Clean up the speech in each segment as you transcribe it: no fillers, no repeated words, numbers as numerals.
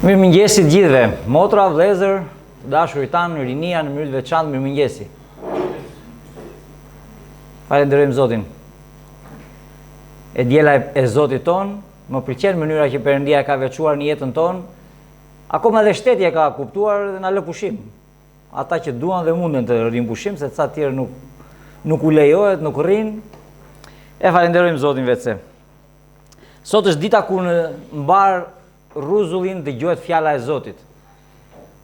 Mirëmëngjesi të gjithëve, motra, vëllezër, të dashurit tanë, rinia në mënyrë të veçantë, mirëmëngjesi. Falënderojmë Zotin. E diela e Zotit tonë, më pëlqen mënyra që Perëndia e ka veçuar në jetën tonë. Akoma dhe shteti e ka kuptuar dhe na lë pushim. Ata që duan dhe munden të rrinë pushim, se ca tjerë nuk, nuk u lejohet, nuk rrinë. E falënderojmë Zotin veçse. Sot është dita kur në mbarë rruzullin dëgjohet fjala e Zotit.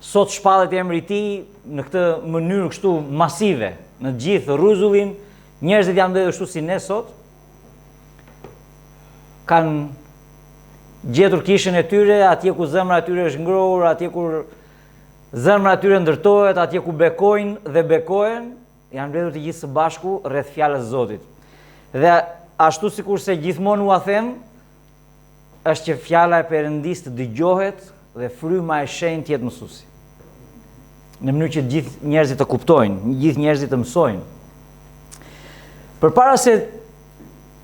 Sot shpallet emri i tij në këtë mënyrë kështu masive, në gjithë rruzullin, njerëzit janë mbledhur kështu si ne sot. Kanë gjetur kishën e tyre, atje ku zemra e tyre është ngrohur, atje ku Zemra e tyre ndërtohet atje ku bekojnë dhe bekohen, janë mbledhur të gjithë së bashku rreth fjalës së Zotit. Dhe ashtu sikurse gjithmonë ua them, është që fjala e Perëndisë të dëgjohet dhe fryma e shenjtë të jetë mësuesi. Në mënyrë që të gjithë njerëzit të kuptojnë, të gjithë njerëzit të mësojnë. Përpara se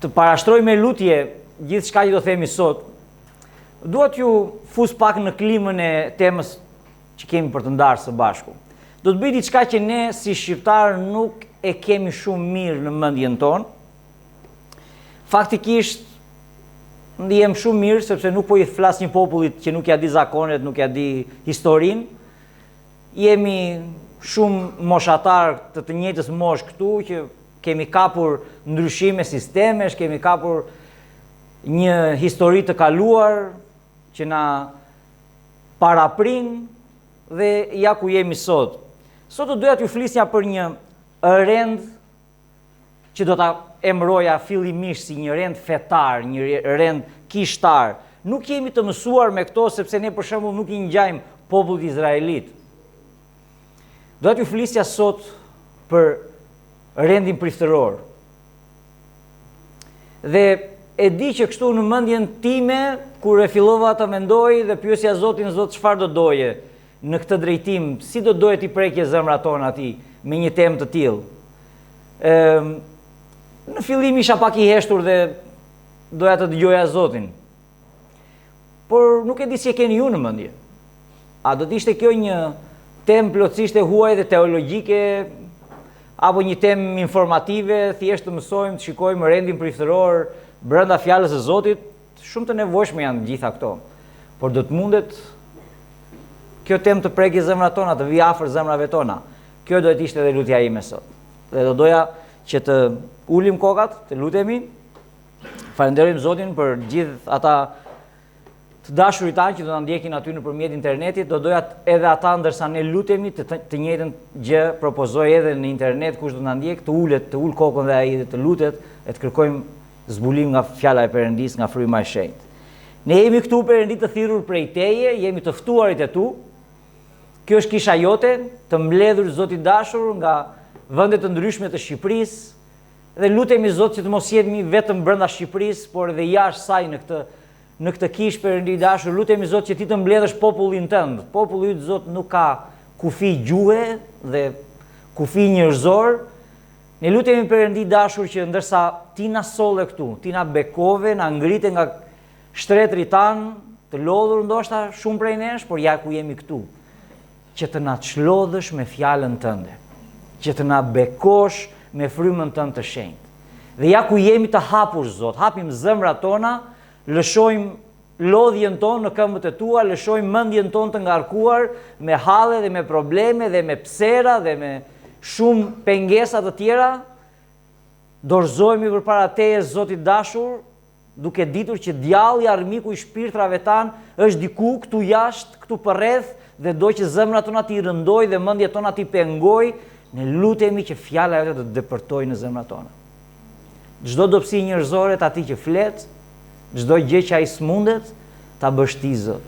të parashtroj me lutje gjithçka që do themi sot, Dua t'ju fus pak në klimën e temës që kemi për të ndarë së bashku. Do të bëj diçka që ne si shqiptarë nuk e kemi shumë mirë në mendjen tonë. Faktikisht ndihem shumë mirë sepse nuk po i flas një popullit që nuk ia di zakonet, nuk ia di historinë. Jemi shumë moshatarë të të njëjtës moshë këtu që kemi kapur ndryshime sistemesh, kemi kapur një histori të kaluar që na paraprin dhe ja ku jemi sot. Sot do doja t'ju flisja për një rend që do ta emëroja fillimisht si një rend fetar, një rend kishtar. Nuk jemi të mësuar me këto sepse ne për shembull nuk i ngjajmë popullit izraelit. Doja t'ju flisja sot për rendin priftëror. Dhe e di që kështu në mendjen time, kur e fillova të mendoj dhe pyesja Zotin, Zot, çfarë do doje në këtë drejtim, si do doje t'i prekje zemrat tona ti me një temë të tillë. Ëm në fillim isha pak i heshtur dhe doja të dëgjoja Zotin. Por nuk e di si e keni ju në mendje. A do të ishte kjo një temë plotësisht e huaj dhe teologjike apo një temë informative, thjesht të mësojmë, të shikojmë rendin priftëror brenda fjalës së Zotit, shumë të nevojshme janë të gjitha këto. Por do të mundet kjo temë të prekë zemrat tona, të vijë afër zemrave tona. Kjo do të ishte edhe lutja ime sot. Dhe do doja që të ulim kokat, të lutemi, Falënderojmë Zotin për gjithë ata të dashurit tanë që do na ndjekin aty nëpërmjet internetit, do doja edhe ata ndërsa ne lutemi të, të, të njëjtën gjë propozoj edhe në internet kush do na ndjek, të ulet, të ul kokën dhe ai dhe të lutet e të kërkojmë zbulim nga fjala e Perëndisë, nga fryma e shenjtë. Ne jemi këtu Perëndi të thirrur prej teje, jemi të ftuarit e tu. Kjo është kisha jote, të mbledhur Zot i dashur nga vende të ndryshme të Shqipërisë, Dhe lutemi Zot që të mos jemi vetëm brenda Shqipërisë, por edhe jashtë saj në këtë në këtë kishë Perëndi i dashur, lutemi Zot që ti të mbledhësh popullin tënd. Populli yt Zot nuk ka kufi gjuhe dhe kufi njerëzor. Ne lutemi Perëndi i dashur që ndërsa ti na solle këtu, ti na bekove, na ngrite nga shtretërit tanë, të lodhur ndoshta shumë prej nesh, por ja ku jemi këtu. që të na çlodhësh me fjalën tënde, që të na bekosh me frymën tënde të shenjtë. Dhe ja ku jemi të hapur, Zot, hapim zemrat tona, lëshojmë lodhjen tonë në këmbët e tua, lëshojmë mendjen tonë të ngarkuar me halle dhe me probleme dhe me psera dhe me shumë pengesa të tjera, dorëzohemi përpara teje, Zot i dashur, duke ditur që djalli armiku i shpirtrave tanë është diku këtu jashtë, këtu përreth dhe do që zemrat tona t'i rëndojë dhe mendjet tona t'i pengojë, ne lutemi që fjala jote të depërtojë në zemrat tona. Çdo dobësi njerëzore të atij që flet, çdo gjë që ai s'mundet, ta bësh ti Zot.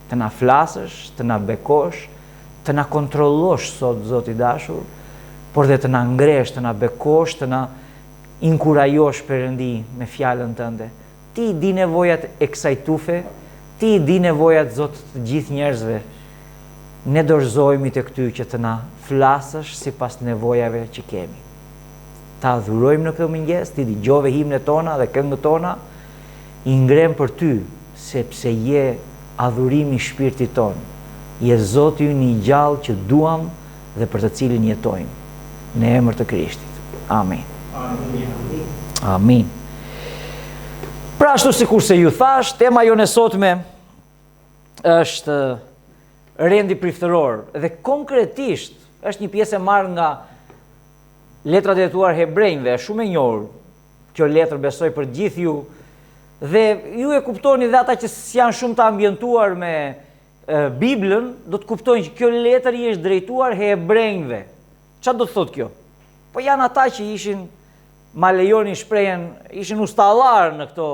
Të na flasësh, të na bekosh, të na kontrollosh sot Zot i dashur, por dhe të na ngresh, të na bekosh, të na inkurajosh Perëndi me fjalën tënde. Ti i di nevojat e kësaj tufe, ti i di nevojat Zot të gjithë njerëzve. Ne dorëzohemi tek ty që të na flasësh sipas nevojave që kemi. Ta adhurojmë në këtë mëngjes, ti dëgjove himnet tona dhe këngët tona, i ngremë për ty, sepse je adhurimi i shpirtit tonë. Je Zoti ynë i gjallë që duam dhe për të cilin jetojmë. Në emër të Krishtit. Amin. Amin. Amin. Pra ashtu sikurse ju thashë, tema jonë e sotme është rendi priftëror dhe konkretisht është një pjesë e marrë nga letra drejtuar hebrejve, shumë e njohur kjo letër besoj për gjithë ju dhe ju e kuptoni dhe ata që s'janë shumë të ambientuar me e, Biblën, do të kuptojnë që kjo letër i është drejtuar hebrejve. Ça do të thotë kjo? Po janë ata që ishin, ma lejoni shprehjen, ishin ustallarë në këto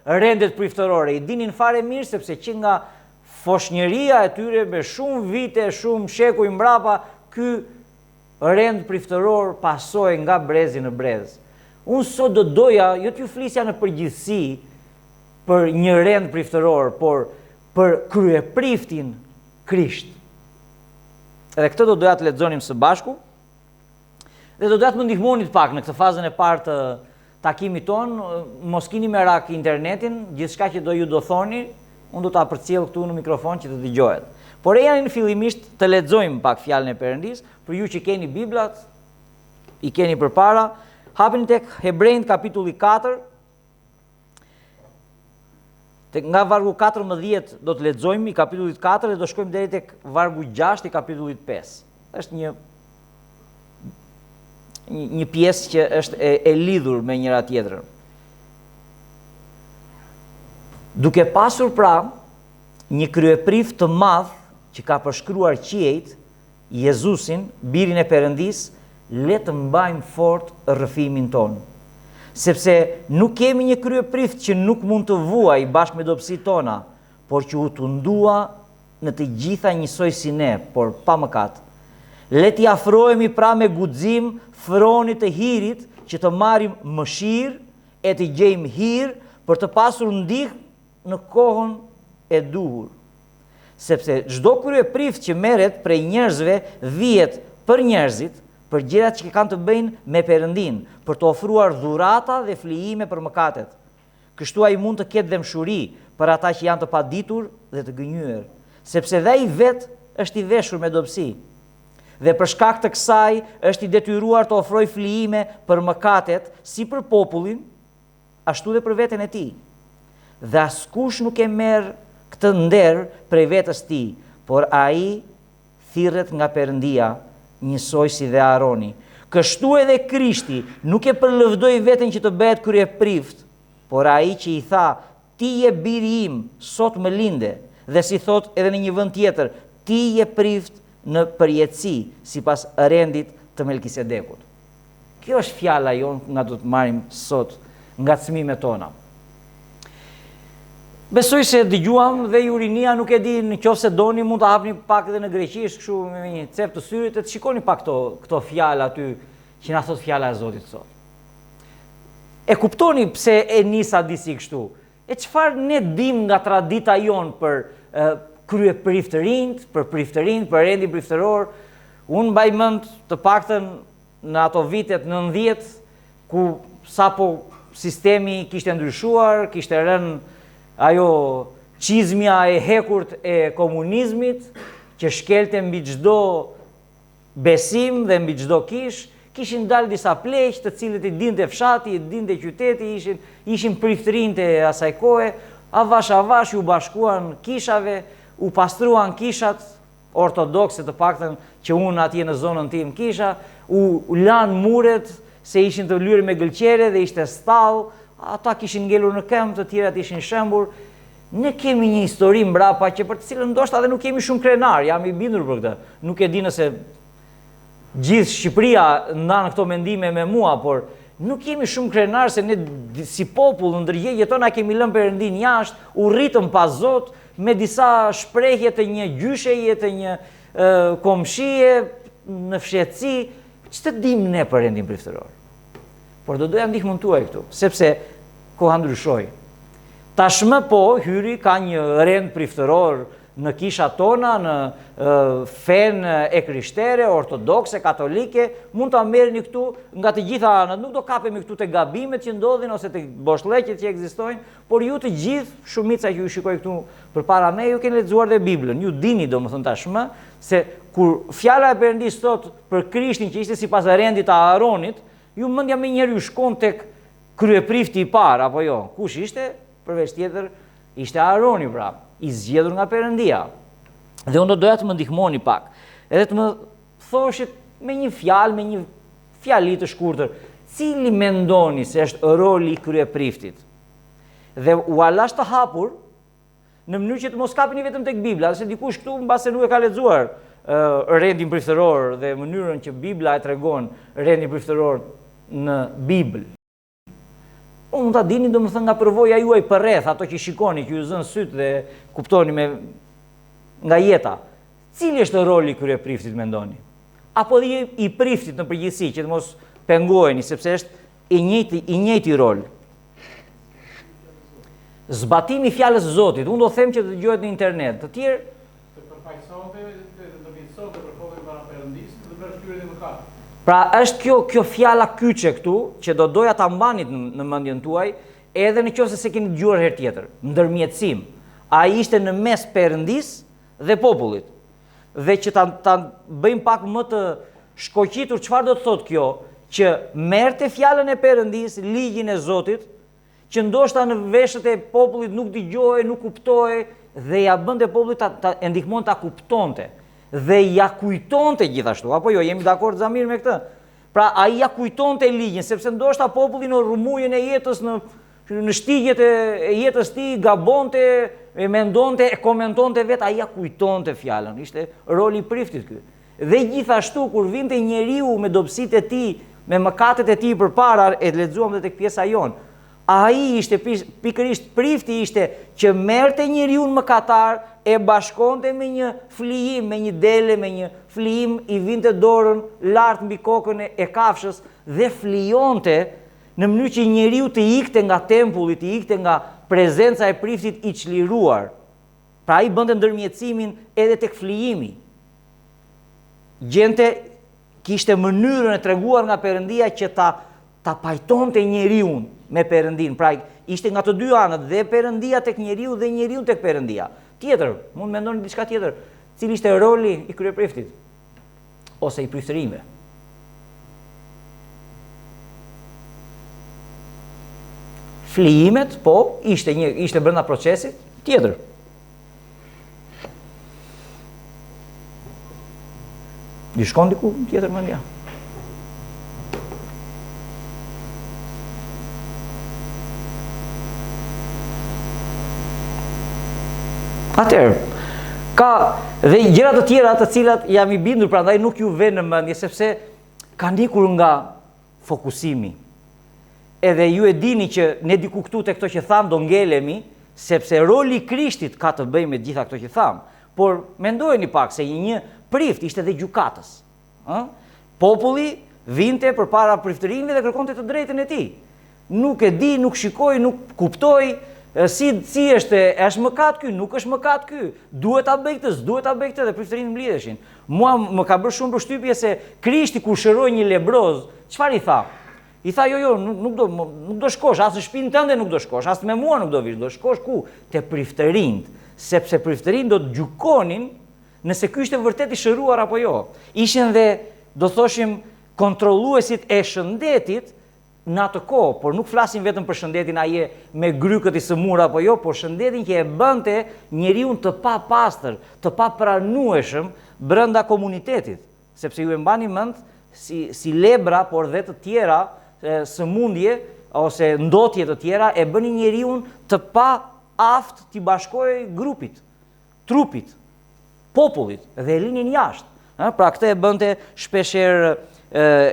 rendet priftërore, i dinin fare mirë sepse që nga foshnjëria e tyre me shumë vite, shumë shekuj mbrapa, ky rend priftëror pasohej nga brezi në brez. Unë sot do doja, jo t'ju flisja në përgjithësi për një rend priftëror, por për kryepriftin Krisht. Edhe këtë do doja të lexonim së bashku. Dhe do doja të më ndihmonit pak në këtë fazën e parë të takimit tonë, mos kini merak internetin, gjithçka që do ju do thoni, unë do ta përcjell këtu në mikrofon që të dëgjohet. Por ejani fillimisht të lexojmë pak fjalën e Perëndisë, për ju që keni Biblat, i keni përpara, hapini tek Hebrenjtë kapitulli 4, Tek nga vargu 14 do të lexojmë i kapitullit 4 dhe do shkojmë deri tek vargu 6 i kapitullit 5. Është një një pjesë që është e, e lidhur me njëra tjetrën. Duke pasur pra një kryeprift të madh që ka përshkruar qiejt, Jezusin, Birin e Perëndisë, le të mbajmë fort rrëfimin tonë. Sepse nuk kemi një kryeprift që nuk mund të vuajë bashkë me dobësitë tona, por që u tundua në të gjitha njësoj si ne, por pa mëkat. Le t'i afrohemi pra me guxim fronit të hirit që të marrim mëshirë e të gjejmë hir për të pasur ndihmë në kohën e duhur. Sepse çdo kryeprift që merret prej njerëzve vihet për njerëzit, për gjërat që kanë të bëjnë me Perëndinë, për të ofruar dhurata dhe flijime për mëkatet. Kështu ai mund të ketë dhembshuri për ata që janë të paditur dhe të gënjyer, sepse dhe ai vetë është i veshur me dobësi. Dhe për shkak të kësaj është i detyruar të ofrojë flijime për mëkatet si për popullin, ashtu dhe për veten e tij. Dhe askush nuk e merr këtë nder prej vetes tij, por ai thirret nga Perëndia, njësoj si dhe Aroni. Kështu edhe Krishti nuk e përlëvdoi veten që të bëhet kryeprift, por ai që i tha, ti je biri im, sot më linde, dhe si thotë edhe në një vend tjetër, ti je prift në përjetësi, sipas rendit të Melkisedekut. Kjo është fjala jonë nga do të marrim sot ngacmimet tona. Besoj se dëgjuam dhe ju rinia nuk e di në qoftë se doni mund të hapni pak edhe në greqisht kështu me një cep të syrit e të shikoni pak këto, këto fjalë aty që na thotë fjala e Zotit sot. E kuptoni pse e nisa disi kështu? E çfarë ne dimë nga tradita jonë për kryepriftërinjtë, për priftërinjtë, për rendin priftëror? Unë mbaj mend të paktën në ato vitet 90 ku sapo sistemi kishte ndryshuar, kishte rënë ajo çizmja e hekurt e komunizmit që shkelte mbi çdo besim dhe mbi çdo kishë, kishin dalë disa pleq të cilët i dinte fshati, i dinte qyteti, ishin, ishin priftërinjtë e asaj kohe, avash avash iu bashkuan kishave, u pastruan kishat ortodokse të paktën që unë atje në zonën tim kisha, u lanë muret se ishin të lyer me gëlqere dhe ishte stallë, ata kishin ngelur në këmbë, të tjerat ishin shembur. Ne kemi një histori mbrapa që për të cilën ndoshta edhe nuk jemi shumë krenarë, jam i bindur për këtë. Nuk e di nëse gjithë Shqipëria ndan këto mendime me mua, por nuk jemi shumë krenarë se ne si popull në ndërgjegje tona kemi lënë Perëndinë jashtë, u rritëm pa Zot me disa shprehje të një gjysheje, të një komshie në fshehtësi, ç'të dimë ne për rendin priftëror? Por do doja ndihmën tuaj këtu, sepse koha ndryshoi. Tashmë po hyri ka një rend priftëror Në kishat tona, në fenë e krishtere, ortodokse, katolike, mund ta merrni këtu nga të gjitha anët. Nuk do kapemi këtu te gabimet që ndodhin ose te boshllëqet që ekzistojnë, por ju të gjithë, shumica që ju shikoj këtu përpara me, ju keni lexuar dhe Biblën. Ju dini domethënë tashmë se kur fjala e Perëndisë thotë për Krishtin që ishte sipas rendit të Aaronit, ju mendja menjëherë ju shkon tek kryeprifti i parë apo jo? Kush ishte? Përveç tjetër, ishte Aaroni pra, i zgjedhur nga Perëndia. Dhe unë do doja të më ndihmoni pak. Edhe të më thoshit me një fjalë, me një fjali të shkurtër, cili mendoni se është roli i kryepriftit? Dhe ua lashë të hapur në mënyrë që të mos kapeni vetëm tek Bibla, se dikush këtu mbase nuk e ka lexuar uh, rendin priftëror dhe mënyrën që Bibla e tregon rendin priftëror në Bibël. Po mund ta dini domethënë nga përvoja juaj përreth, ato që shikoni, që ju zënë sytë dhe kuptoni me nga jeta. Cili është roli i kryepriftit mendoni? Apo dhe i priftit në përgjithësi, që të mos pengoheni, sepse është i njëjti i njëjti rol. Zbatimi i fjalës së Zotit, unë do them që të dëgjohet në internet, të tjerë Të përfaqësonte dhe të ndërmjetësonte për popullin para Perëndisë dhe për shlyerjen e mëkateve. Pra është kjo kjo fjala kyçe këtu që do doja ta mbanit në, në mendjen tuaj, edhe në qoftë se s'e keni dëgjuar herë tjetër. Ndërmjetësim. Ai ishte në mes Perëndisë dhe popullit. Dhe që ta ta bëjmë pak më të shkoqitur çfarë do të thotë kjo, që merrte fjalën e Perëndisë, ligjin e Zotit, që ndoshta në veshët e popullit nuk dëgjohej, nuk kuptohej dhe ia bënte popullit ta, ta e ndihmon ta kuptonte dhe ia kujtonte gjithashtu, apo jo, jemi dakord Zamir me këtë? Pra ai ia kujtonte ligjin, sepse ndoshta populli në rrëmujën e jetës në në shtigjet e, e jetës tij gabonte, e mendonte, e komentonte vetë, ai ia kujtonte fjalën. Ishte roli i priftit ky. Dhe gjithashtu kur vinte njeriu me dobësitë e tij, me mëkatet e tij përpara, e lexuam dhe tek pjesa jonë. Ai ishte pikërisht prifti ishte që merrte njeriun mëkatar, e bashkonte me një flijim, me një dele, me një flijim, i vinte dorën lart mbi kokën e kafshës dhe flijonte në mënyrë që njeriu të ikte nga tempulli, të ikte nga prezenca e priftit i çliruar. Pra ai bënte ndërmjetësimin edhe tek flijimi. Gjente kishte mënyrën e treguar nga Perëndia që ta ta pajtonte njeriun me Perëndinë. Pra ishte nga të dy anët, dhe Perëndia tek njeriu dhe njeriu tek Perëndia. Tjetër, mund të mendoni diçka tjetër. Cili ishte roli i kryepriftit ose i priftërinjve? Flijimet, po, ishte një ishte brenda procesit, tjetër. Ju shkon diku tjetër mendja. Atëherë, ka dhe gjëra të tjera të cilat jam i bindur, prandaj nuk ju vijnë në mendje, sepse kanë ikur nga fokusimi. Edhe ju e dini që ne diku këtu te këto që thamë do ngelemi, sepse roli i Krishtit ka të bëjë me të gjitha këto që thamë. Por mendojeni pak se një prift ishte dhe gjykatës. Ë? Populli vinte përpara priftërinjve dhe kërkonte të drejtën e tij. Nuk e di, nuk shikoj, nuk kuptoj si si është, është mëkat ky, nuk është mëkat ky. Duhet ta bëj këtë, s'duhet ta bëj këtë dhe priftërinjtë mblidheshin. Mua më ka bërë shumë përshtypje se Krishti kur shëroi një lebroz, çfarë i tha? I tha jo, jo, nuk, nuk do nuk do shkosh, as në shtëpinë tënde nuk do shkosh, as me mua nuk do vish, do shkosh ku? Te priftërinjtë, sepse priftërinjtë do të gjykonin nëse ky ishte vërtet i shëruar apo jo. Ishin dhe do thoshim kontrolluesit e shëndetit në atë kohë, por nuk flasim vetëm për shëndetin a je me grykët i sëmurë apo jo, por shëndetin që e bënte njeriun të papastër, të papranueshëm brenda komunitetit, sepse ju e mbani mend si si lebra, por dhe të tjera sëmundje ose ndotje të tjera e bënin njeriun të paaftë t'i bashkohej grupit. trupit, popullit dhe e linin jashtë. Ë, pra këtë e bënte shpeshherë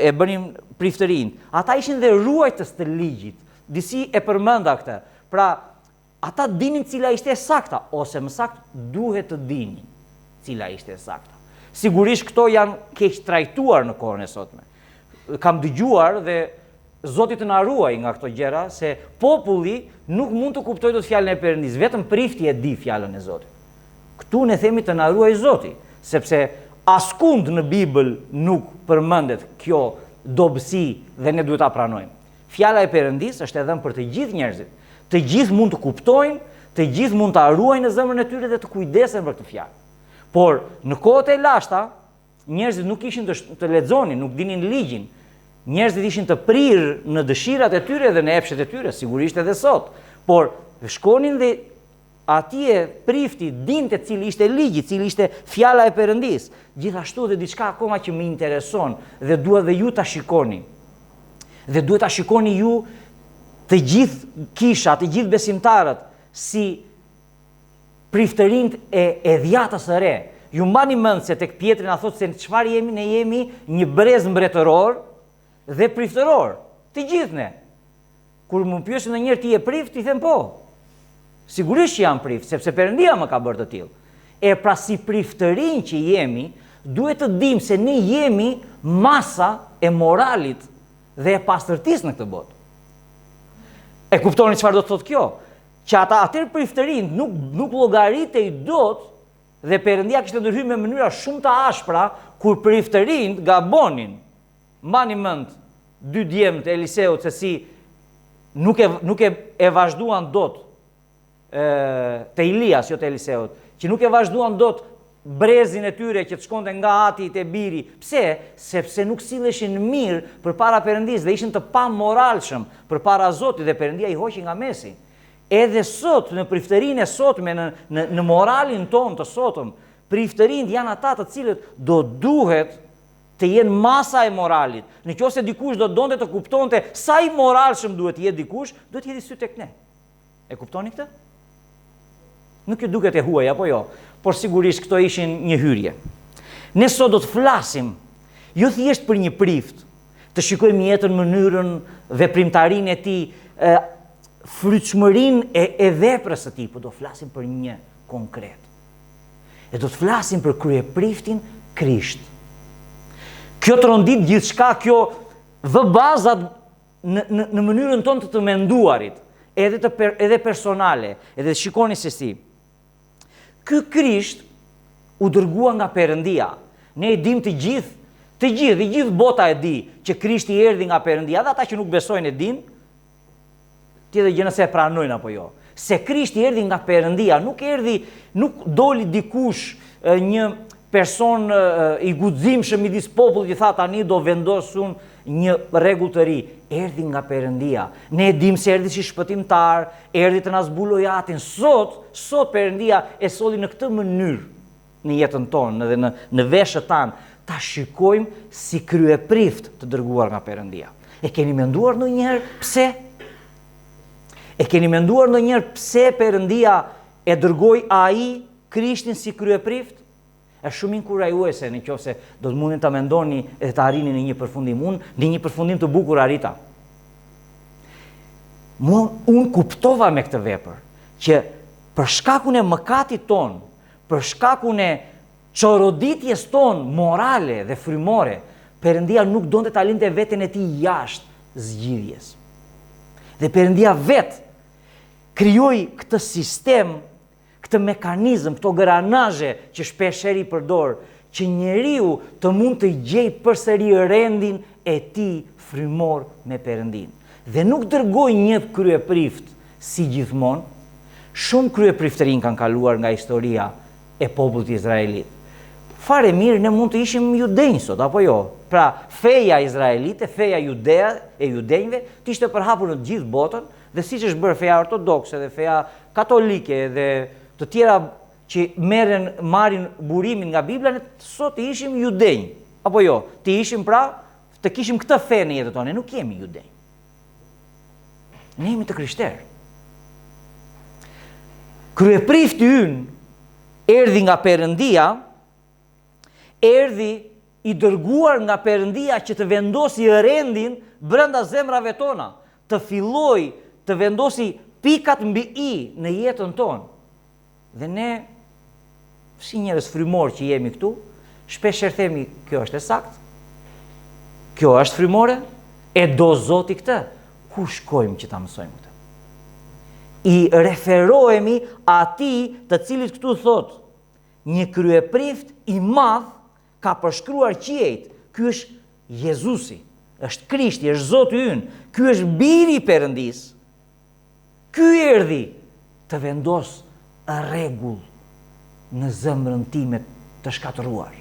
e bënin priftërinjtë. Ata ishin dhe ruajtës të ligjit. Disi e përmenda këtë. Pra, ata dinin cila ishte e sakta, ose më saktë duhet të dinin cila ishte e sakta. Sigurisht këto janë keqtrajtuar në kohën e sotme. Kam dëgjuar dhe Zoti të na ruaj nga këto gjëra se populli nuk mund të kuptojë dot fjalën e Perëndisë, vetëm prifti e di fjalën e Zotit. Këtu ne themi të na ruajë Zoti, sepse askund në Bibël nuk përmendet kjo dobësi dhe ne duhet ta pranojmë. Fjala e Perëndisë është e dhënë për të gjithë njerëzit. Të gjithë mund të kuptojnë, të gjithë mund ta ruajnë në zemrën e tyre dhe të kujdesen për këtë fjalë. Por në kohët e lashta, njerëzit nuk ishin të, të lexonin, nuk dinin ligjin. Njerëzit ishin të prirë në dëshirat e tyre dhe në epshet e tyre, sigurisht edhe sot. Por shkonin dhe atje prifti dinte cili ishte ligji, cili ishte fjala e Perëndisë. Gjithashtu dhe diçka akoma që më intereson dhe dua dhe ju ta shikoni. Dhe duhet ta shikoni ju të gjithë kisha, të gjithë besimtarët si priftërinjtë e, e dhjatës së re. Ju mbani mend se tek Pjetri na thotë se çfarë jemi, ne jemi një brez mbretëror dhe priftëror. Të gjithë ne. Kur më pyesin ndonjëherë ti je prift, i them po. Sigurisht që jam prift, sepse Perëndia më ka bërë të tillë. E pra si priftërinj që jemi, duhet të dimë se ne jemi masa e moralit dhe e pastërtisë në këtë botë. E kuptoni çfarë do të thotë kjo? Që ata atëherë priftërinjtë nuk nuk llogaritej dot dhe Perëndia kishte ndërhyrë me mënyra shumë të ashpra kur priftërinjtë gabonin. Mbani mend dy djemtë e Eliseut se si nuk e nuk e e vazhduan dot e, të Ilias, jo të Eliseut, që nuk e vazhduan dot brezin e tyre që të shkonte nga ati te biri. Pse? Sepse nuk silleshin mirë përpara Perëndisë dhe ishin të pamoralshëm përpara Zotit dhe Perëndia i hoqi nga mesi. Edhe sot në priftërinë e sotme në në në moralin tonë të sotëm, priftërinjtë janë ata të cilët do duhet të jenë masa e moralit. Në qoftë se dikush do donte të kuptonte sa i moralshëm duhet të jetë dikush, duhet të hedhë sytë tek ne. E kuptoni këtë? Nuk ju duket e huaj apo jo, por sigurisht këto ishin një hyrje. Ne sot do të flasim jo thjesht për një prift, të shikojmë jetën, mënyrën, veprimtarinë e tij, e, frytshmërinë e, e veprës së tij, por do flasim për një konkret. E do të flasim për kryepriftin Krisht. Kjo trondit gjithçka, kjo vë bazat në, në, në mënyrën tonë të të menduarit, edhe, të per, edhe personale, edhe shikoni se si. Ky Krisht u dërgua nga Perëndia. Ne e dimë të gjithë, të gjithë, i gjithë bota e di që Krishti erdhi nga Perëndia, edhe ata që nuk besojnë e dinë, tjetër gjë nëse e pranojnë apo jo. Se Krishti erdhi nga Perëndia, nuk erdhi, nuk doli dikush një person i guximshëm midis popullit që tha tani do vendos unë një rregull të ri. Erdhi nga Perëndia. Ne e dimë se erdhi si shpëtimtar, erdhi të na zbulojë Atin. Sot, sot Perëndia e solli në këtë mënyrë në jetën tonë dhe në në veshët tanë, ta shikojmë si kryeprift të dërguar nga Perëndia. E keni menduar ndonjëherë pse? E keni menduar ndonjëherë pse Perëndia e dërgoi ai Krishtin si kryeprift? Është shumë inkurajuese në qoftë se do të mundni ta mendoni dhe të arrini në një përfundim. Unë në një përfundim të bukur arrita. Mu, unë kuptova me këtë vepër që për shkakun e mëkatit tonë, për shkakun e çoroditjes tonë morale dhe frymore, Perëndia nuk donte ta linte veten e tij jashtë zgjidhjes. Dhe Perëndia vetë krijoi këtë sistem këtë mekanizëm, këto granazhe që shpeshherë i përdor, që njeriu të mund të gjejë përsëri rendin e tij frymor me Perëndinë. Dhe nuk dërgoi një kryeprift si gjithmonë, shumë kryepriftërinj kanë kaluar nga historia e popullit izraelit. Fare mirë ne mund të ishim judenj sot, apo jo? Pra, feja izraelite, feja judea e judenjve, të ishte përhapur në të gjithë botën, Dhe siç është bërë feja ortodokse dhe feja katolike dhe të tjera që merren marrin burimin nga Bibla, ne sot të ishim judenj. Apo jo, të ishim pra, të kishim këtë fe në jetën tonë, ne nuk jemi judenj. Ne jemi të krishterë. Kryeprifti ynë erdhi nga Perëndia, erdhi i dërguar nga Perëndia që të vendosi rendin brenda zemrave tona, të fillojë të vendosi pikat mbi i në jetën tonë. Dhe ne, si njerëz frymorë që jemi këtu, shpeshherë themi, kjo është e saktë, kjo është frymore, e do Zoti këtë, ku shkojmë që ta mësojmë këtë? I referohemi atij të cilit këtu thotë. Një kryeprift i madh ka përshkruar qiejt. Ky është Jezusi, është Krishti, është Zoti ynë. Ky është biri i Perëndisë. Ky erdhi të vendosë rregull në zemrën time të shkatërruar.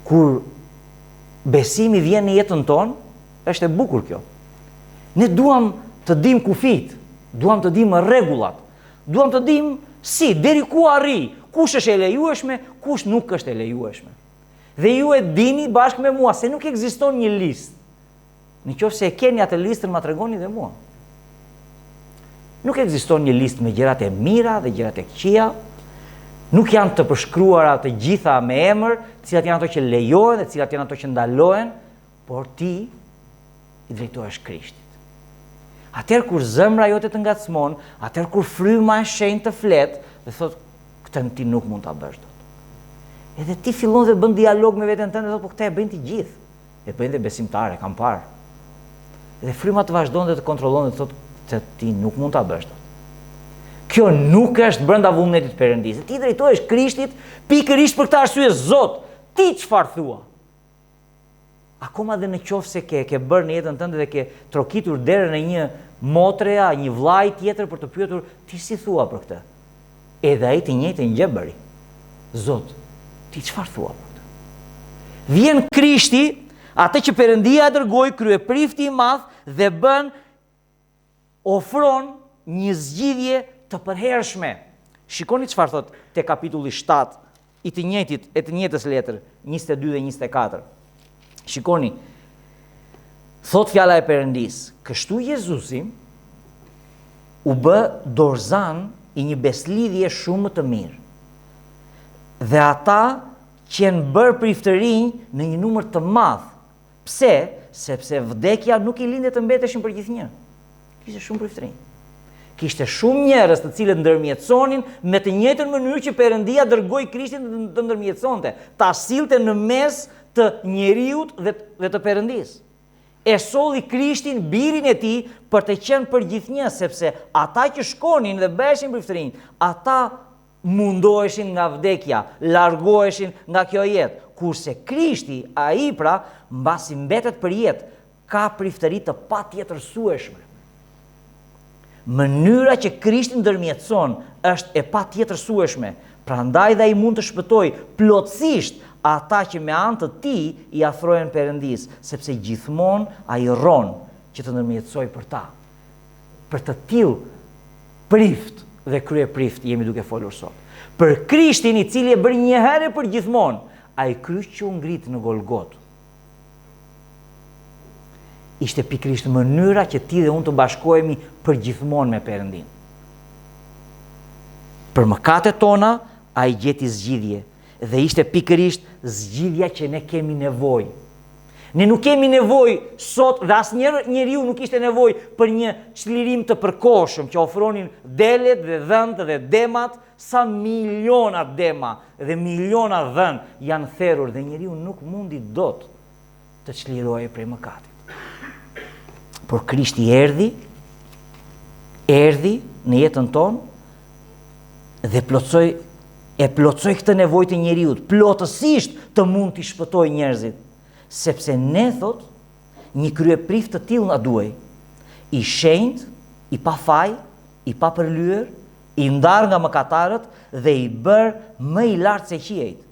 Kur besimi vjen në jetën tonë, është e bukur kjo. Ne duam të dimë kufijtë, duam të dimë rregullat, duam të dimë si, deri ku arrij, kush është e lejueshme, kush nuk është e lejueshme. Dhe ju e dini bashkë me mua se nuk ekziston një listë. Në qoftë se e keni atë listën, ma tregoni dhe mua. Nuk ekziston një listë me gjërat e mira dhe gjërat e këqija. Nuk janë të përshkruara të gjitha me emër, cilat janë ato që lejohen dhe cilat janë ato që ndalohen, por ti i drejtohesh Krishtit. Atëherë kur zemra jote të ngacmon, atëherë kur fryma e shenjtë të flet dhe thotë këtë ti nuk mund ta bësh dot. Edhe ti fillon dhe bën dialog me veten tënde, thotë po këtë e bëjnë të gjithë. E bëjnë dhe besimtarë, e kam parë. Dhe fryma të vazhdon dhe të kontrollon dhe të thotë se ti nuk mund ta bësh dot. Kjo nuk është brenda vullnetit të Perëndisë. Ti drejtohesh Krishtit pikërisht për këtë arsye, Zot, ti çfarë thua? Akoma dhe në qoftë se ke ke bërë në jetën tënde dhe ke trokitur derën e një motre a një vllai tjetër për të pyetur ti si thua për këtë. Edhe ai të njëjtën gjë bëri. Zot, ti çfarë thua për këtë? Vjen Krishti, atë që Perëndia e dërgoi, kryeprifti i madh dhe bën ofron një zgjidhje të përhershme. Shikoni çfarë thotë te kapitulli 7 i të njëjtit e të njëjtës letër, 22 dhe 24. Shikoni. Thotë fjala e Perëndisë, kështu Jezusi u bë dorëzan i një besëlidhje shumë më të mirë. Dhe ata qenë bërë priftërinj në një numër të madh. Pse? Sepse vdekja nuk i linte të mbeteshin për gjithnjë. Kishte shumë priftërinj. Kishte shumë njerëz të cilët ndërmjetësonin me të njëjtën mënyrë që Perëndia dërgoi Krishtin të ndërmjetësonte, ta sillte në mes të njeriut dhe, dhe të Perëndisë. E solli Krishtin, birin e tij, për të qenë për gjithnjë, sepse ata që shkonin dhe bëheshin priftërinj, ata mundoheshin nga vdekja, largoheshin nga kjo jetë, kurse Krishti, ai pra, mbasi mbetet për jetë, ka priftëri të patjetërsueshme. Mënyra që Krishti ndërmjetëson është e patjetërsueshme, prandaj dhe ai mund të shpëtojë plotësisht ata që me anë të tij i afrohen Perëndisë, sepse gjithmonë ai rron që të ndërmjetësojë për ta. Për të tillë prift dhe kryeprift jemi duke folur sot. Për Krishtin i cili e bëri një herë e përgjithmonë, ai kryq që u ngrit në Golgotë. Ishte pikërisht mënyra që ti dhe unë të bashkohemi përgjithmonë me Perëndinë. Për mëkatet tona, ai gjeti zgjidhje dhe ishte pikërisht zgjidhja që ne kemi nevojë. Ne nuk kemi nevojë sot dhe asnjëherë njeriu nuk kishte nevojë për një çlirim të përkohshëm që ofronin delet dhe dhentë dhe demat, sa miliona dema dhe miliona dhen janë therur dhe njeriu nuk mundi dot të çlirohej prej mëkatit. Por Krishti erdhi, erdhi në jetën tonë dhe plotësoi e plotësoi këtë nevojë të njeriut, plotësisht të mund t'i shpëtojë njerëzit, sepse ne thotë një kryeprift të tillë na duhej, i shenjtë, i pafaj, i papërlyer, i ndarë nga mëkatarët dhe i bërë më i lartë se qiejt.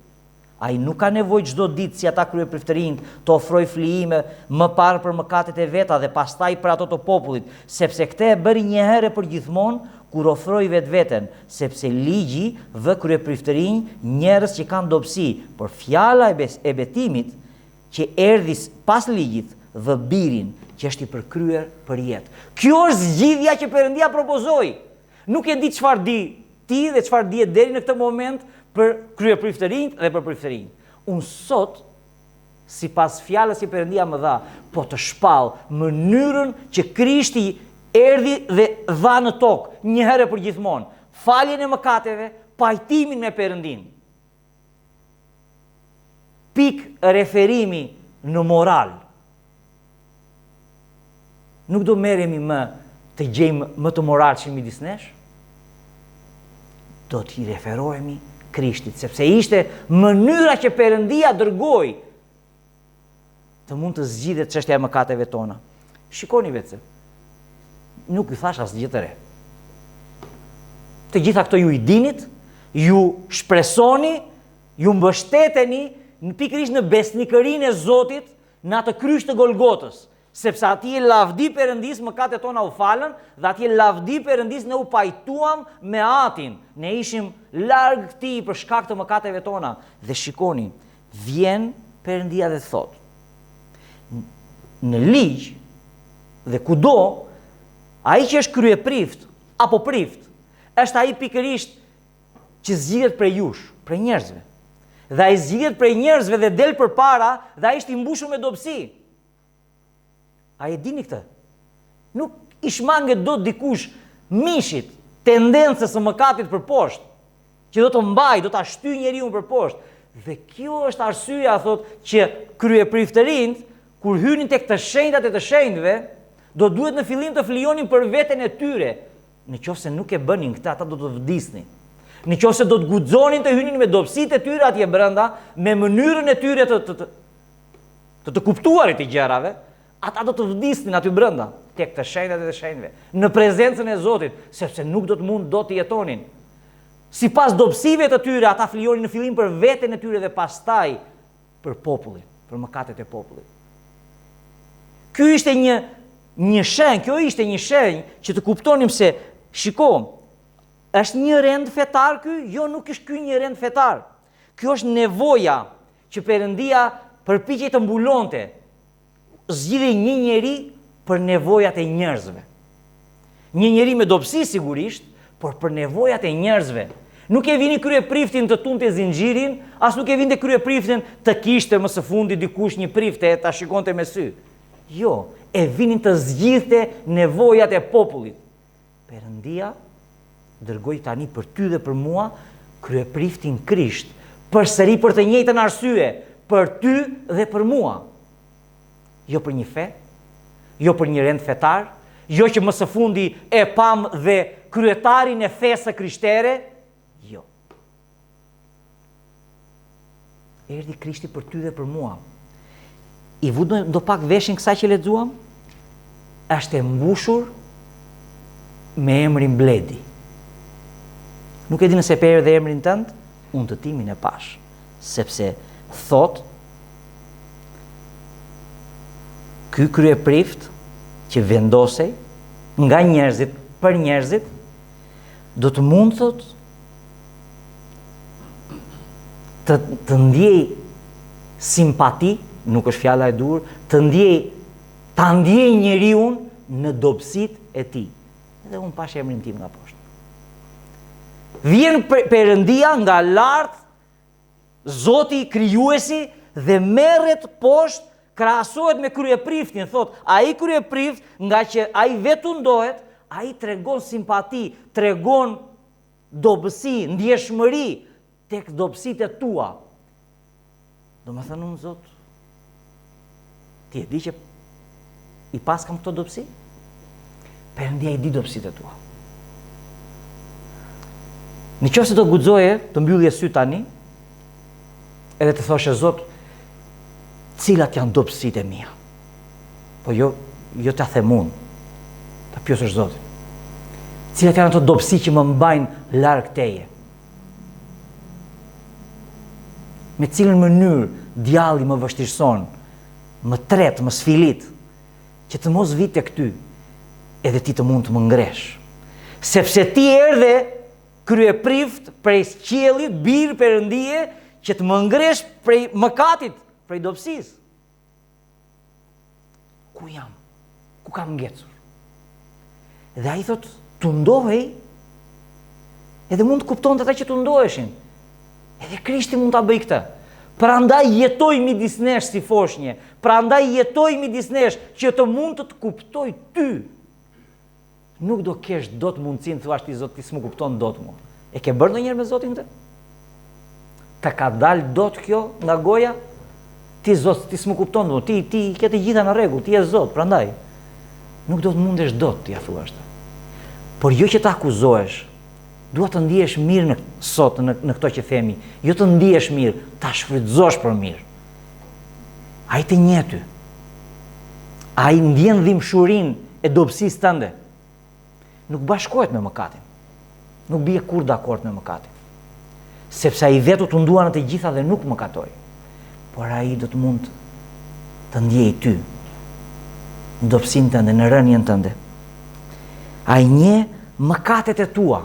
Ai nuk ka nevojë çdo ditë si ata kryepriftërinjtë të ofrojë flijime më parë për mëkatet e veta dhe pastaj për ato të popullit, sepse këtë e bëri një herë e përgjithmonë kur ofroi vetveten, sepse ligji vë kryepriftërinj njerëz që kanë dobësi, por fjala e, e betimit që erdhi pas ligjit vë birin që është i përkryer për jetë. Kjo është zgjidhja që Perëndia propozoi. Nuk e di çfarë di ti dhe çfarë dihet deri në këtë moment për kryepriftërinjtë dhe për priftërinjtë. Unë sot, sipas fjalës që Perëndia më dha, po të shpall mënyrën që Krishti erdhi dhe dha në tokë një herë e përgjithmonë, faljen e mëkateve, pajtimin me Perëndinë. Pikë referimi në moral. Nuk do merremi më të gjejmë më të moralshëm midis nesh. Do t'i referohemi Krishtit, sepse ishte mënyra që Perëndia dërgoi të mund të zgjidhet çështja e mëkateve tona. Shikoni vetë se nuk ju thashë asgjë të re. Të gjitha këto ju i dinit, ju shpresoni, ju mbështeteni në pikërisht në besnikërinë e Zotit në atë kryq të Golgotës, sepse atje lavdi Perëndisë mëkatet tona u falën dhe atje lavdi Perëndisë ne u pajtuam me Atin. Ne ishim larg tij për shkak të mëkateve tona. Dhe shikoni, vjen Perëndia dhe thotë, në ligj dhe kudo, ai që është kryeprift apo prift, është ai pikërisht që zgjidhet prej jush, prej njerëzve. Dhe ai zgjidhet prej njerëzve dhe del përpara dhe ai është i mbushur me dobësi. A e dini këtë? Nuk i shmanget dot dikush mishit, tendencës së mëkatit për poshtë, që do të mbajë, do ta shtyjë njeriun për poshtë. Dhe kjo është arsyeja thotë që kryepriftërinjtë kur hynin tek të shenjtat e të shenjtëve, do duhet në fillim të flijonin për veten e tyre. Në qoftë se nuk e bënin këtë, ata do të vdisnin. Në qoftë se do të guxonin të hynin me dobësitë e tyre atje brenda, me mënyrën e tyre të të të, të, të kuptuarit të gjërave, ata do të vdisnin aty brenda, tek të shenjtat e të shenjtëve, në prezencën e Zotit, sepse nuk do të mund dot të jetonin. Sipas dobësive të tyre, ata flijonin në fillim për veten e tyre dhe pastaj për popullin, për mëkatet e popullit. Ky ishte një një shenjë, kjo ishte një shenjë që të kuptonim se shiko, është një rend fetar ky? Jo, nuk është ky një rend fetar. Kjo është nevoja që Perëndia përpiqej të mbulonte. Zgjidhej një njeri për nevojat e njerëzve. Një njeri me dobësi sigurisht, por për nevojat e njerëzve. Nuk e vinin kryepriftin të tundte zinxhirin, as nuk e vinte kryepriftin të kishte më së fundi dikush një prift e ta shikonte me sy. Jo, e vinin të zgjidhte nevojat e popullit. Perëndia dërgoi tani për ty dhe për mua kryepriftin Krisht, përsëri për të njëjtën arsye, për ty dhe për mua. Jo për një fe, jo për një rend fetar, jo që më së fundi e pamë dhe kryetarin e fesë krishtere, jo. Erdhi Krishti për ty dhe për mua. I vutë ndopak veshin kësaj që lexuam? Është e mbushur me emrin Bledi. Nuk e di nëse pe edhe emrin tënd, unë të timin e pashë, sepse thotë ky kryeprift që vendosej nga njerëzit për njerëzit, do të mund thotë të, të ndjejë simpati, nuk është fjala e duhur, të ndjejë, ta ndjejë njeriun në dobësitë e tij. Edhe unë pashë emrin tim nga poshtë. Vjen Perëndia nga lart, Zoti krijuesi dhe merret poshtë, krahasohet me kryepriftin, thotë, ai kryeprift, ngaqë ai vetë tundohet, ai tregon simpati, tregon dobësi, ndjeshmëri tek dobësitë e tua. Domethënë unë Zot, ti e di që i paskam këto dobësi? Perëndia i di dobësitë e tua. Në qoftë se do guxoje të mbyllje sytë tani, edhe të thoshe Zot, cilat janë dobësitë e mia? Po jo, jo ta them unë, ta pyesësh Zotin. Cilat janë ato dobësi që më mbajnë larg teje? Me cilën mënyrë djalli më vështirëson, më tret, më sfilit, që të mos vij tek ty, edhe ti të mund të më ngresh. Sepse ti erdhe kryeprift prej qiellit, bir Perëndie, që të më ngresh prej mëkatit, prej dobësisë. Ku jam? Ku kam ngecur? Dhe ai thotë, tundohej, edhe mund të kuptonte ata që tundoheshin. Edhe Krishti mund ta bëjë këtë. Prandaj jetoi midis nesh si foshnje, prandaj jetoi midis nesh që të mund të të kuptojë ty. Nuk do kesh dot mundësinë të thuash ti Zot ti s'më kupton dot mua. E ke bërë ndonjëherë me Zotin këtë? Të ka dalë dot kjo nga goja? Ti Zot ti s'më kupton dot, ti ti i ke të gjitha në rregull, ti je Zot, prandaj nuk do të mundesh dot t'ia thuash. Por jo që të akuzohesh. Dua të ndihesh mirë në sot në në këto që themi, jo të ndihesh mirë, ta shfrytëzosh për mirë. Ai të njeh ty. Ai ndjen dhimbshurinë e dobësisë tënde. Nuk bashkohet me mëkatin. Nuk bie kurrë dakord me mëkatin. Sepse ai vetë u tundua në të gjitha dhe nuk mëkatoi. Por ai do të mund të ndjejë ty në dobësinë tënde, në rënien tënde. Ai njeh mëkatet e tua.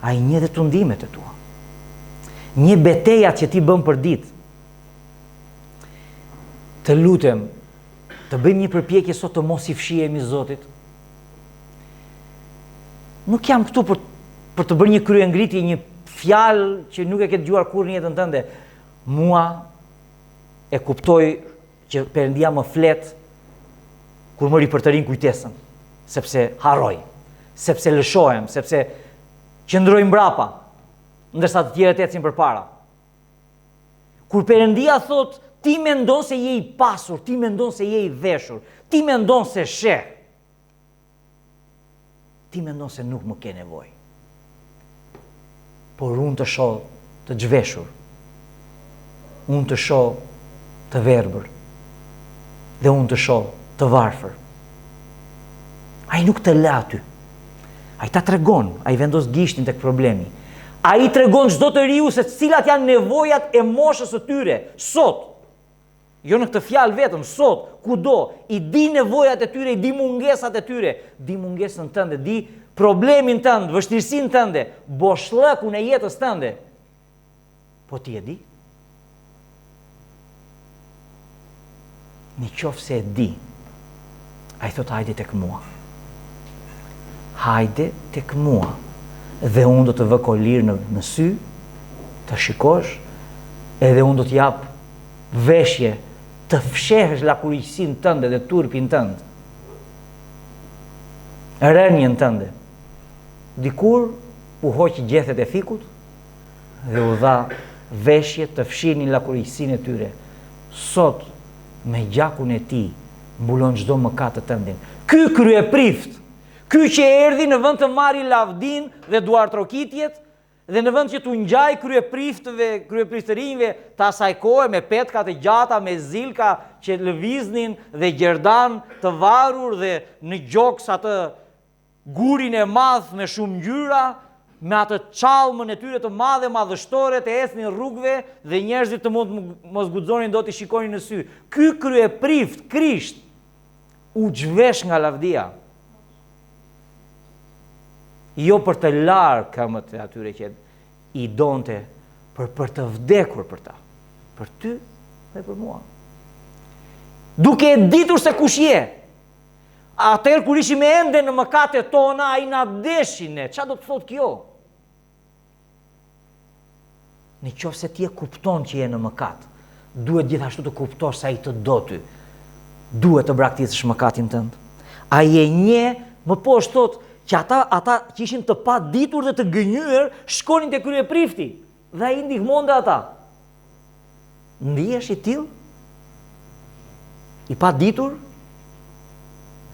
Ai njeh dhe tundimet e tua. Njeh betejat që ti bën përditë. Të lutem, të bëjmë një përpjekje sot të mos i fshihemi Zotit. Nuk jam këtu për për të bërë një kryengritje, një fjalë që nuk e ke dëgjuar kurrë në jetën tënde. Mua e kuptoj që Perëndia më flet kur më ripërtërin kujtesën, sepse harroj, sepse lëshohem, sepse qëndroj mbrapa, ndërsa të tjerët ecin përpara. Kur Perëndia thotë, ti mendon se je i pasur, ti mendon se je i veshur, ti mendon se sheh. Ti mendon se nuk më ke nevojë. Por unë të shoh të zhveshur. Unë të shoh të verbër. Dhe unë të shoh të varfër. Ai nuk të lë aty. Ai ta tregon, ai vendos gishtin tek problemi. Ai tregon çdo të riu se cilat janë nevojat e moshës së tyre sot. Jo në këtë fjalë vetëm, sot, kudo, i di nevojat e tyre, i di mungesat e tyre, di mungesën tënde, di problemin tënd, vështirësinë tënde, boshllëkun e jetës tënde. Po ti e di? Në qoftë se e di, ai thotë hajde tek mua. Hajde tek mua. Dhe unë do të vë kolir në, në sy, të shikosh, edhe unë do të jap veshje të fshehësh lakuriqësinë tënde dhe turpin tënd. Rënien tënde. Dikur u hoqi gjethet e fikut, dhe u dha veshje të fshihnin lakuriqësinë e tyre. Sot, me gjakun e tij, mbulon çdo mëkat të tëndin. Ky kryeprift, ky që erdhi në vend të marri lavdinë dhe duartrokitjet, dhe në vend që t'u ngjajë kryepriftëve, kryepriftërinjve të asaj kohe me petka të gjata, me zilka që lëviznin dhe gjerdanë të varur dhe në gjoks atë gurin e madh me shumë ngjyra, me atë çallmën e tyre të madhe madhështore të ecnin rrugëve dhe njerëzit të mund mos guxonin dot t'i shikonin në sy. Ky kryeprift Krisht u zhvesh nga lavdia. Jo për të larë këmbët e atyre që i donte, por për të vdekur për ta. Për ty dhe për mua. Duke e ditur se kush je, Atëherë kur ishim ende në mëkatet tona, ai na deshi ne. Ça do të thotë kjo? Në qoftë se ti e kupton që je në mëkat, duhet gjithashtu të kuptosh se ai të do ty. Duhet të braktisësh mëkatin tënd. Ai e njeh, më poshtë thotë që ata ata që ishin të paditur dhe të gënjyer, shkonin te kryeprifti dhe ai ndihmonte ata. Ndihesh i tillë? I paditur?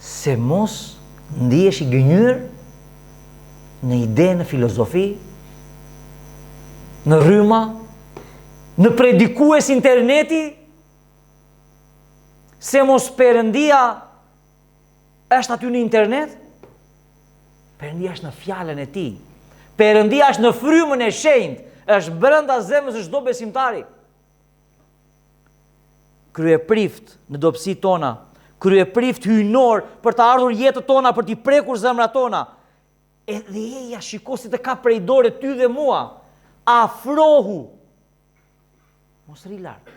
Se mos ndihesh i gënjyer në ide, në filozofi, në rryma, në predikues interneti, se mos Perëndia është aty në internet? Perëndia është në fjalën e tij. Perëndia është në frymën e shenjtë, është brenda zemrës së çdo besimtari. Kryeprift në dobësitë tona, kryeprift hyjnor për të ardhur jetët tona, për t'i prekur zemrat tona. Edhe eja shiko si të kap prej dore ty dhe mua. Afrohu. Mos rri larg.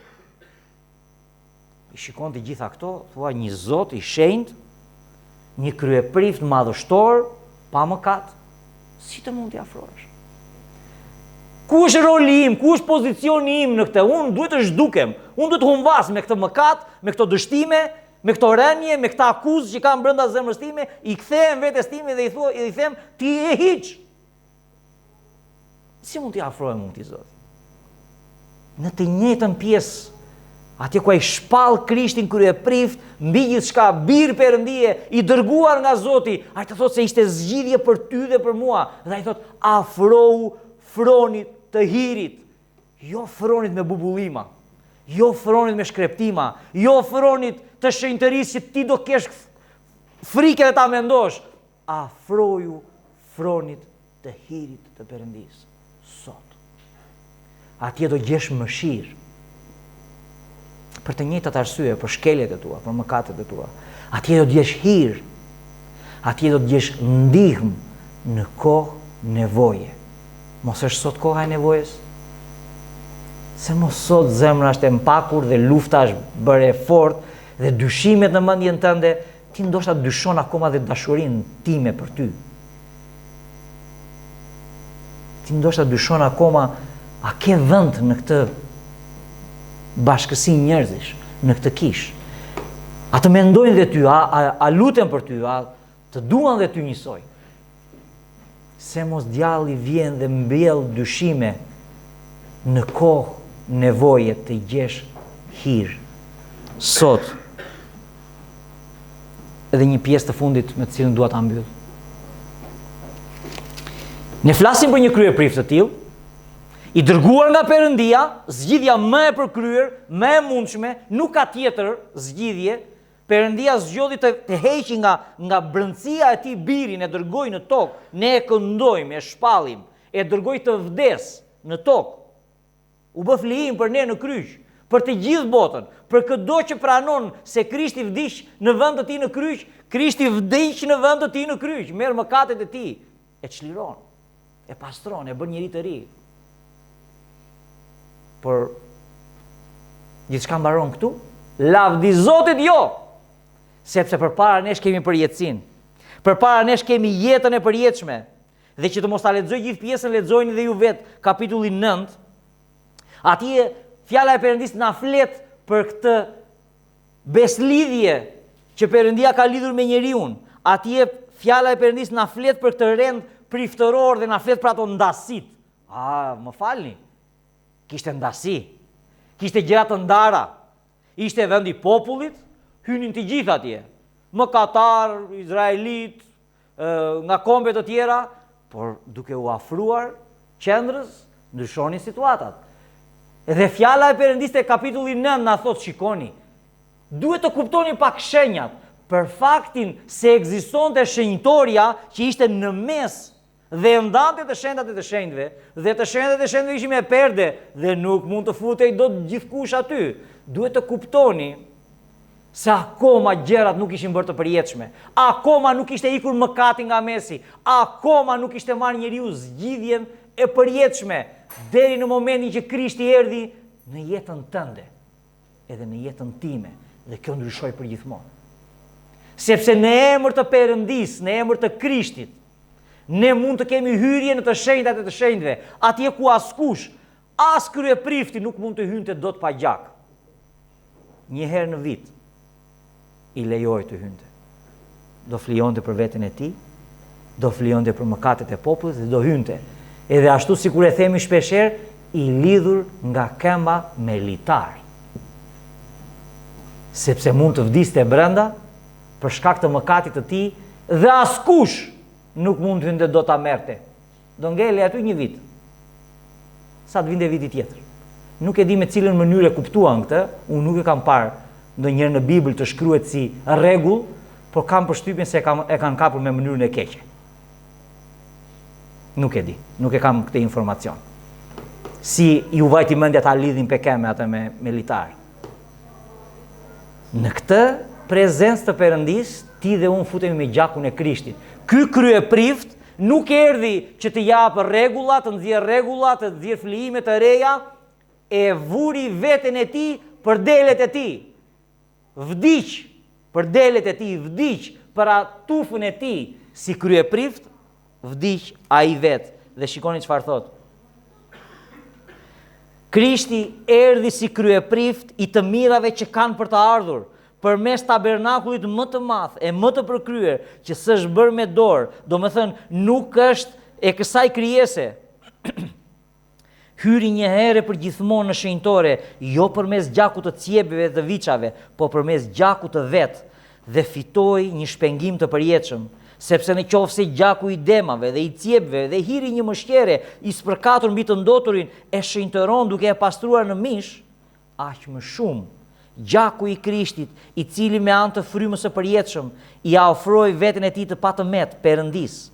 I shikon të gjitha këto, thua një zot i shenjtë, një kryeprift madhështor, pa mëkat, si të mund t'i afrohesh? Ku është roli im, ku është pozicioni im në këtë? Unë duhet të zhdukem, unë duhet të humbas me këtë mëkat, me këto dështime, me këto rënie, me këtë akuzë që kam brenda zemrës time, i kthehem vetes time dhe i thua, i them, ti je hiç. Si mund t'i afrohem unë këtij Zoti? Në të njëjtën pjesë. Atje ku ai shpall Krishtin kryeprift, mbi gjithçka, bir Perëndie, i dërguar nga Zoti, ai të thotë se ishte zgjidhje për ty dhe për mua. Dhe ai thotë, afrohu fronit të hirit. Jo fronit me bubullima, jo fronit me shkreptima, jo fronit të shenjtërisë që ti do kesh frikë edhe ta mendosh. Afroju fronit të hirit të Perëndisë sot. Atje do gjesh mëshirë. Për të njëjtat arsye, për shkeljet e tua, për mëkatet e tua. Atje do të gjesh hir. Atje do të gjesh ndihmë në kohë nevoje. Mos është sot koha e nevojës? Se mos sot zemra është e mpakur dhe lufta është bërë e fortë dhe dyshimet në mendjen tënde, ti ndoshta dyshon akoma dhe dashurinë time për ty. Ti ndoshta dyshon akoma a ke vend në këtë bashkësi njerëzish, në këtë kishë. A të mendojnë dhe ty, a, a, a luten për ty, a të duan dhe ty njësoj. Se mos djalli vjen dhe mbjell dyshime në kohë nevoje të gjesh hir. Sot, edhe një pjesë të fundit me të cilën dua ta mbyll. Ne flasim për një kryeprift të tillë, i dërguar nga Perëndia, zgjidhja më e përkryer, më e mundshme, nuk ka tjetër zgjidhje. Perëndia zgjodhi të, të heqi nga nga brendësia e tij birin, e dërgoi në tokë. Ne e këndojmë, e shpallim, e dërgoi të vdesë në tokë. U bë flijim për ne në kryq, për të gjithë botën, për këdo që pranon se Krishti vdiq në vend të tij në kryq, Krishti vdiq në vend të tij në kryq, merr mëkatet e tij, e çliron, e pastron, e bën njeri të ri. Por gjithçka mbaron këtu? Lavdi Zotit jo! Sepse përpara nesh kemi përjetësinë. Përpara nesh kemi jetën e përjetshme. Dhe që të mos ta lexoj gjithë pjesën, lexojeni dhe ju vetë kapitullin 9. Atje fjala e Perëndisë na flet për këtë besëlidhje që Perëndia ka lidhur me njeriun. Atje fjala e Perëndisë na flet për këtë rend priftëror dhe na flet për ato ndasitë. A, më falni. Kishte ndasi. Kishte gjëra të ndara. Ishte vendi i popullit, hynin të gjithë atje. Mëkatarë, izraelitë, nga kombe të tjera, por duke u afruar qendrës, ndryshonin situatat. Dhe fjala e Perëndisë te kapitulli 9 na thotë shikoni, duhet të kuptoni pak shenjat për faktin se ekzistonte shenjtorja që ishte në mes dhe e ndante të shenjtat e të shenjtëve, dhe të shenjtat e të shenjtëve ishin me perde dhe nuk mund të futej dot gjithkush aty. Duhet të kuptoni se akoma gjërat nuk ishin bërë të përjetshme, akoma nuk ishte ikur mëkati nga mesi, akoma nuk ishte marrë njeriu zgjidhjen e përjetshme, deri në momentin që Krishti erdhi në jetën tënde, edhe në jetën time, dhe kjo ndryshoi përgjithmonë. Sepse në emër të Perëndisë, në emër të Krishtit, ne mund të kemi hyrje në të shenjtat e të shenjtëve, atje ku askush, As kryeprifti nuk mund të hynte dot pa gjak. Një herë në vit i lejohej të hynte. Do flijonte për veten e tij, do flijonte për mëkatet e popullit dhe do hynte. Edhe ashtu sikur e themi shpeshherë, i lidhur nga këmba me litar. Sepse mund të vdiste brenda për shkak të mëkatit të tij dhe askush nuk mund të hynte dot ta merrte. Do ngelej aty një vit. Sa të vinte viti tjetër. Nuk e di me cilën mënyrë e kuptuan këtë, unë nuk e kam parë ndonjëherë në Bibël të shkruhet si rregull, por kam përshtypjen se e kam e kanë kapur me mënyrën e keqe. Nuk e di, nuk e kam këtë informacion. Si iu vajti mendja ta lidhin pe keme atë me me litar. Në këtë prezencë të Perëndisë, ti dhe unë futemi me gjakun e Krishtit. Ky kryeprift nuk erdhi që të japë rregulla, të nxjerrë rregulla, të nxjerrë flijime të reja, e vuri veten e tij për delet e tij. Vdiq për delet e tij, vdiq për atë tufën e tij si kryeprift, vdiq ai vetë. Dhe shikoni çfarë thotë. Krishti erdhi si kryeprift i të mirave që kanë për të ardhur, përmes tabernakullit më të madh e më të përkryer, që s'është bërë me dorë, domethënë nuk është e kësaj krijese. Hyri një herë e përgjithmonë në shenjtore, jo përmes gjakut të cjepve dhe të viçave, po përmes gjakut të vet, dhe fitoi një shpengim të përjetshëm. Sepse në qoftë se gjaku i demave dhe i cjepve dhe hiri i një mëshqerre i spërkatur mbi të ndoturin e shenjtëron duke e pastruar në mish, aq më shumë gjaku i Krishtit, i cili me anë të frymës së përjetshëm ia ofroi veten e tij të patëmetë Perëndisë,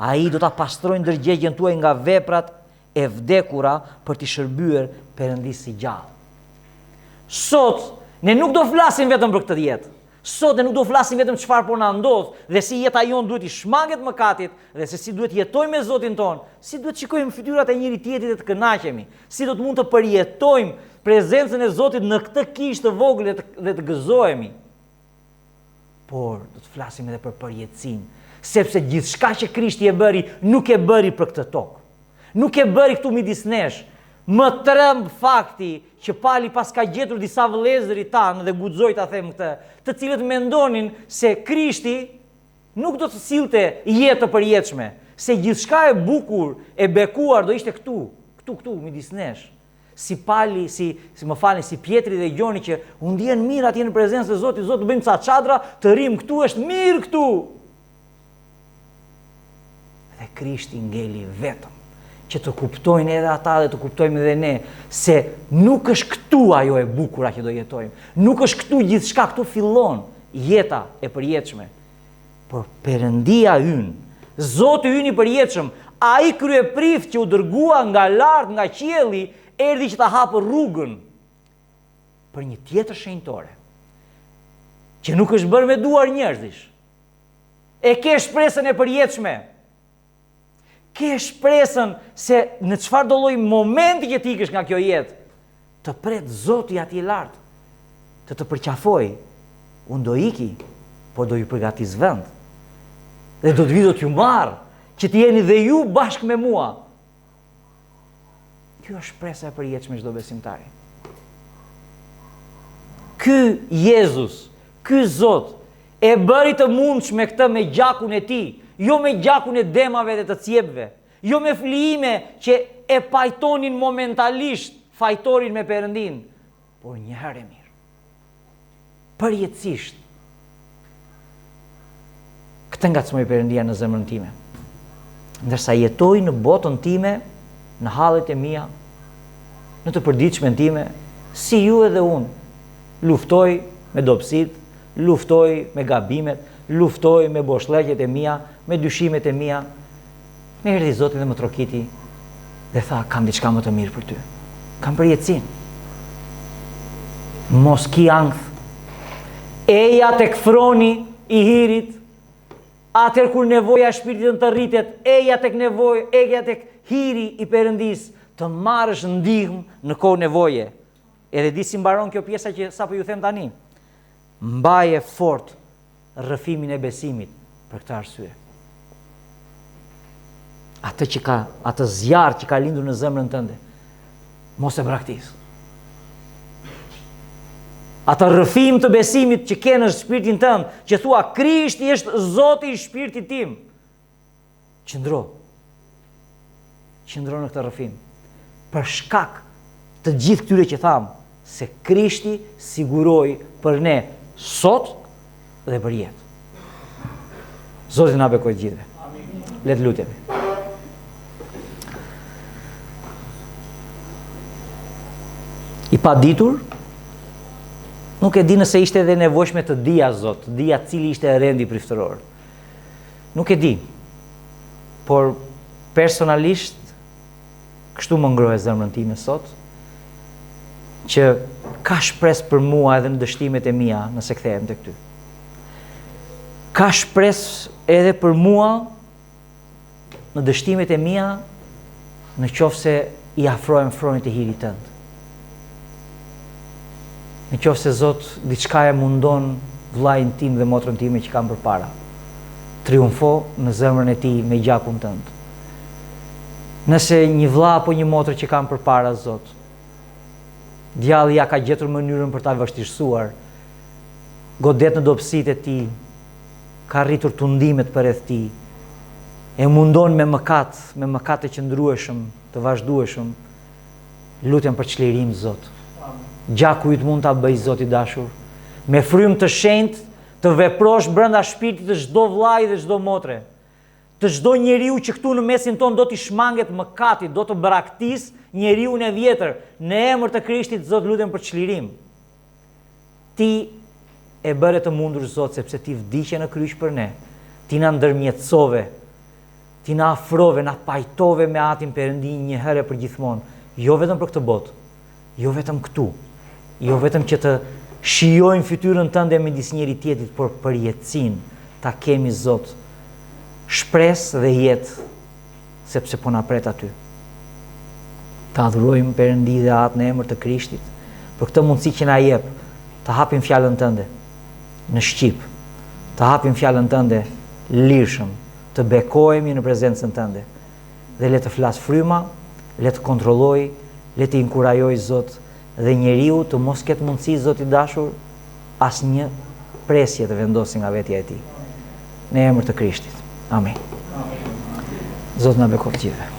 ai do ta pastrojë ndërgjegjen tuaj nga veprat e vdekura për t'i shërbyer Perëndisë së gjallë. Sot ne nuk do flasim vetëm për këtë jetë. Sot ne nuk do flasim vetëm çfarë po na ndodh dhe si jeta jonë duhet t'i shmanget mëkatit dhe se si duhet të jetojmë me Zotin tonë, si duhet të shikojmë fytyrat e njëri-tjetrit dhe të kënaqemi, si do të mund të përjetojmë prezencën e Zotit në këtë kishë të vogël dhe të gëzohemi. Por do të flasim edhe për përjetësinë, sepse gjithçka që Krishti e bëri, nuk e bëri për këtë tokë. Nuk e bëri këtu midis nesh. Më tremb fakti që Pali paska gjetur disa vëllezërit tanë dhe guxoj ta them këtë, të cilët mendonin se Krishti nuk do të sillte jetë të përjetshme, se gjithçka e bukur, e bekuar do ishte këtu, këtu, këtu midis nesh. Si Pali, si, si më falni, si Pjetri dhe Gjoni që u ndien mirë atje në prezencë të Zotit, Zot të bëjmë ca çadra, të rrimë këtu, është mirë këtu. Dhe Krishti ngeli vetëm, që të kuptojnë edhe ata dhe të kuptojmë edhe ne, se nuk është këtu ajo e bukura që do jetojmë, nuk është këtu gjithçka, këtu fillon jeta e përjetshme. Por Perëndia ynë, Zoti ynë i përjetshëm, ai kryeprift që u dërgua nga lart, nga qielli, erdhi që ta hapë rrugën për një tjetër shenjtore, që nuk është bërë me duar njerëzish, E ke shpresën e përjetshme. Ke shpresën se në çfarëdo lloj momenti që të ikësh nga kjo jetë, të pret Zoti atje lart, të të përqafojë. Unë do iki, por do ju përgatis vend. Dhe do të vij do t'ju marr, që të jeni dhe ju bashkë me mua. Kjo është shpresa e përjetshme e çdo besimtari. Ky Jezus, ky Zot, e bëri të mundshme këtë me gjakun e tij, jo me gjakun e demave dhe të cjepve, jo me flijime që e pajtonin momentalisht fajtorin me Perëndinë, por një herë e mirë. Përjetësisht. Këtë ngacmoi Perëndia në zemrën time. Ndërsa jetoj në botën time, në hallet e mia, në të përditshmen time, si ju edhe unë, luftoj me dobësitë, luftoj me gabimet, luftoj me boshllëqet e mia, me dyshimet e mia, Më erdhi Zoti dhe më trokiti dhe tha, kam diçka më të mirë për ty. Kam përjetësinë. Mos ki ankth. Eja tek froni i hirit, atëherë kur nevoja e shpirtit tënd të rritet, eja tek nevoj, eja tek hiri i Perëndisë, të marrësh ndihmë në kohë nevoje. Edhe di si mbaron kjo pjesa që sapo ju them tani. Mbaje fort rrëfimin e besimit për këtë arsye. Atë që ka, atë zjarr që ka lindur në zemrën tënde, mos e braktis. Atë rrëfim të besimit që ke në shpirtin tënd, që thua Krishti është Zoti i shpirtit tim. Qëndro. Qëndro në këtë rrëfim. Për shkak të gjithë këtyre që thamë, se Krishti siguroi për ne sot dhe për jetë. Zoti na bekojë të gjithëve. Le të lutemi. I paditur, nuk e di nëse ishte edhe e nevojshme të dija Zot, të dija cili ishte rendi priftëror. Nuk e di. Por personalisht kështu më ngrohe zemrën time sot që ka shpresë për mua edhe në dështimet e mia nëse kthehem tek ty. Ka shpresë edhe për mua në dështimet e mia në qoftë se i afrohem fronit të hirit tënd. Në qoftë se Zot diçka e mundon vëllain tim dhe motrën time që kam përpara, triumfo në zemrën e tij me gjakun tënd. Nëse një vëlla apo një motër që kam përpara Zot, djalli ia ka gjetur mënyrën për ta vështirësuar, godet në dobësitë e tij, ka rritur tundimet përreth tij, e mundon me mëkat, me mëkat të qëndrueshëm, të vazhdueshëm. Lutem për çlirim, Zot. Gjaku yt mund ta bëjë, Zot i dashur. Me frymë të shenjtë të veprosh brenda shpirtit të çdo vllai dhe çdo motre. Të çdo njeriu që këtu në mesin tonë do t'i shmanget mëkatit, do të braktisë njeriun e vjetër. Në emër të Krishtit, Zot, lutem për çlirim. Ti e bëre të mundur Zot sepse ti vdiqe në kryq për ne. Ti na ndërmjetësove. Ti na afrove, na pajtove me Atin Perëndi një herë e përgjithmonë, jo vetëm për këtë botë, jo vetëm këtu, jo vetëm që të shijojmë fytyrën tënde midis njëri-tjetrit, por përjetësinë ta kemi Zot shpresë dhe jetë sepse po na pret aty. Të adhurojmë Perëndi dhe Atë në emër të Krishtit, për këtë mundësi që na jep, të hapim fjalën tënde në shqip, të hapim fjalën tënde lirshëm, të bekohemi në prezencën tënde. Dhe le të flasë fryma, le të kontrollojë, le të inkurajojë Zot dhe njeriu të mos ketë mundësi Zot i dashur asnjë presje të vendosi nga vetja e tij. Në emër të Krishtit. Amin. Zoti na bekoftë gjithëve.